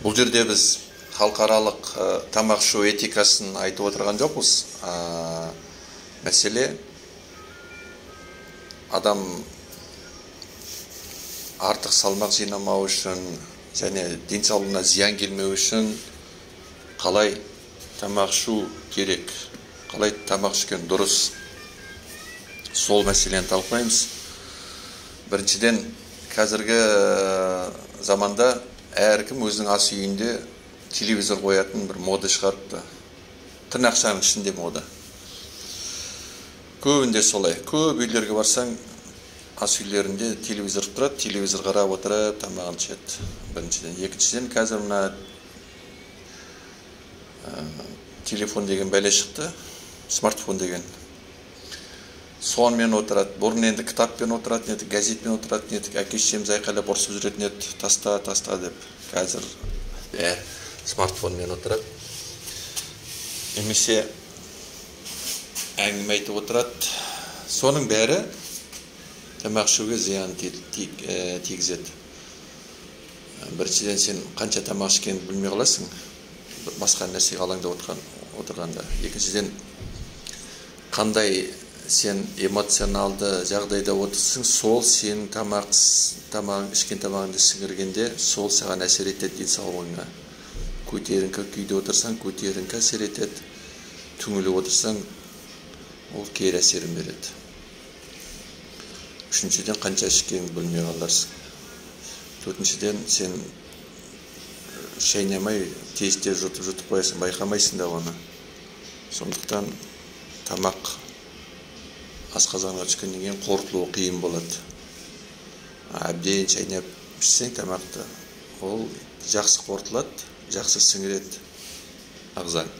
Бұл жерде біз халықаралық тамақ ішу этикасын айтып отырған жоқпыз. Мәселе адам артық салмақ жинамау үшін және денсаулығына зиян келмеу үшін қалай тамақ ішу керек, қалай тамақ ішкен дұрыс, сол мәселені талқылаймыз. Біріншіден, қазіргі заманда әркім өзінің ас үйінде телевизор қоятын бір мода шығарыпты. Тырнақшаның ішінде мода. Көбінде солай. Көп үйлерге барсаң, ас үйлерінде телевизор тұрады, телевизор қарап отырып тамағын ішеді. Біріншіден. Екіншіден, қазір мына телефон деген бәле шықты, смартфон деген. Сонымен отырады. Бұрын енді кітаппен отыратын едік, газетпен отыратын едік, әке шешеміз айқайлап ұрсып жүретін еді, таста, таста деп. Қазір бәрі смартфонмен отырады. Немесе әңгіме айтып отырады. Соның бәрі тамақ ішуге зиян тигізеді. Біріншіден, сен қанша тамақ ішкеніңді білмей қаласың, басқа нәрсеге алаңдап отырғанда. Екіншіден, қандай сен эмоционалды жағдайда отырсың, сол сенің ішкен тамағыңды сіңіргенде, сол саған әсер етеді денсаулығыңа. Көтеріңкі күйде отырсаң, көтеріңкі әсер етеді. Түңіліп отырсаң, ол кері әсерін береді. Үшіншіден, қанша ішкеніңді білмей қаларсың. Төртіншіден, сен шайнамай тез-тез жұтып-жұтып қоясың, байқамайсың да оны. Сондықтан тамақ асқазанға түскеннен кейін қорытылуы қиын болады. Әбден шайнап ішсең тамақты, ол жақсы қорытылады, жақсы сіңіреді ағзаң.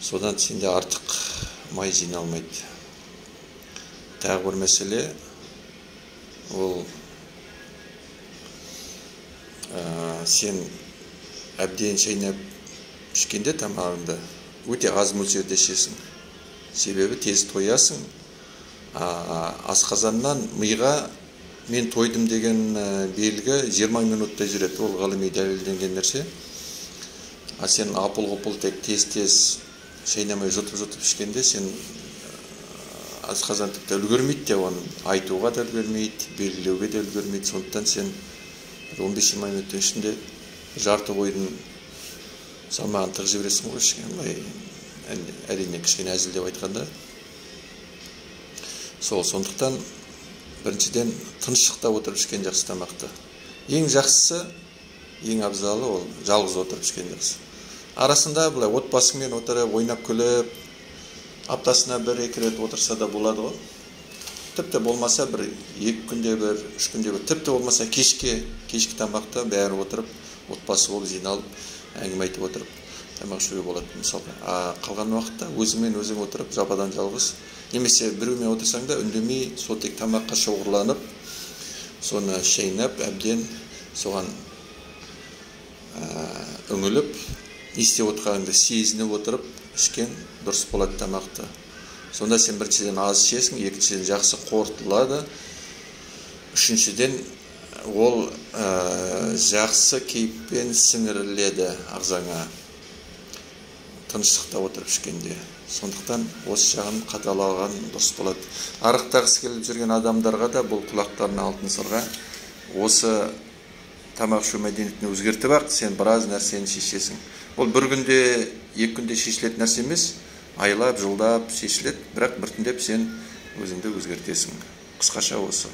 Содан сенде артық май жиналмайды. Тағы бір мәселе, ол сен әбден шайнап ішкенде тамағыңды өте аз мөлшерде ішесің. Себебі тез тоясың. Асқазаннан миға мен тойдым деген белгі 20 минутта жүреді. Ол ғылыми дәлелденген нәрсе. А сен апыл-ғұпыл тек тез-тез шайнамай жұтып-жұтып ішкенде сен асқазан тіпті үлгермейді де, оны айтуға да үлгермейді, белгілеуге де үлгермейді. Сондықтан сен 15-20 минуттың ішінде жарты қойдың салмағын тығып жібересің ғой ішкен. Былай, әрине, кішкене әзілдеп айтқанда. Сондықтан біріншіден тыныштықта отырып ішкен жақсы тамақты. Ең жақсысы, ең абзалы ол жалғыз отырып ішкен жақсы. Арасында былай отбасыңмен отырып, ойнап күліп, аптасына бір-екі рет отырса да болады ғой. Тіпті болмаса бір 2 күнде бір, 3 күнде бір, тіпті болмаса кешкі тамақта бәрі отырып, отбасы болып жиналып, әңгіме айтып отырып тамақ ішуге болады мысалға. Қалған уақытта өзіңмен өзің отырып, жападан жалғыз, немесе біреумен отырсаң да үндемей, сол тек тамаққа шоғырланып, соны шайнап, әбден соған үңіліп, не істеп отырғаныңды сезініп отырып ішкен дұрыс болады тамақты. Сонда сен біріншіден аз ішесің, екіншіден жақсы қорытылады, үшіншіден ол жақсы кейіппен сіңіріледі ағзаңа тыныштықта отырып ішкенде. Сондықтан осы жағын қадағалаған дұрыс болады. Арықтағысы келіп жүрген адамдарға да бұл құлақтарына алтын сырға. Осы тамақ ішу мәдениетін өзгертіп ақ, сен біраз нәрсені шешесің. Ол бір күнде, екі күнде шешілетін нәрсе емес, айлап, жылдап шешіледі, бірақ біртіндеп сен өзіңді өзгертесің. Қысқаша осы.